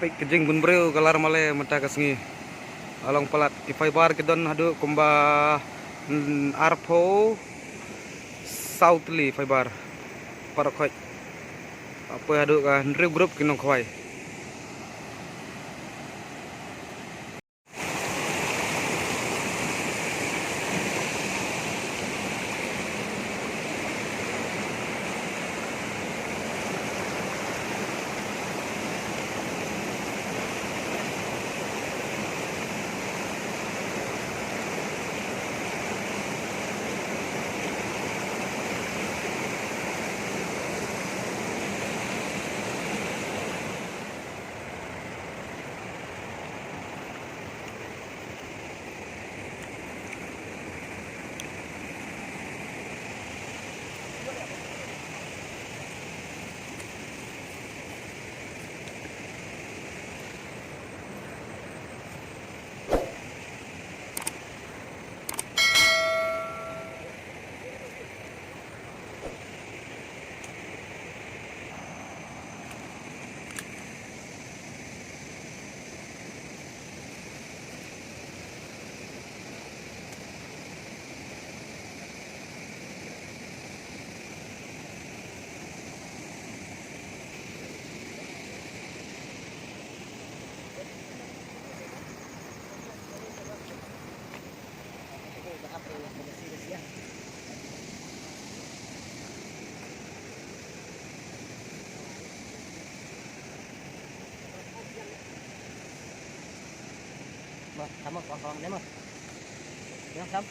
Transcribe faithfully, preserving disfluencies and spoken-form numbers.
Peit ka jingbun briew ka lar male mynta ka sngi. Along palat ki fiber ki don haduh kumba, mm, arphew saw tylli fiber. Para khoi. Apa haduh ka hynriew group ki nongkhwai. Mo, tama, kawang-kawang deh, mo. Yang sam.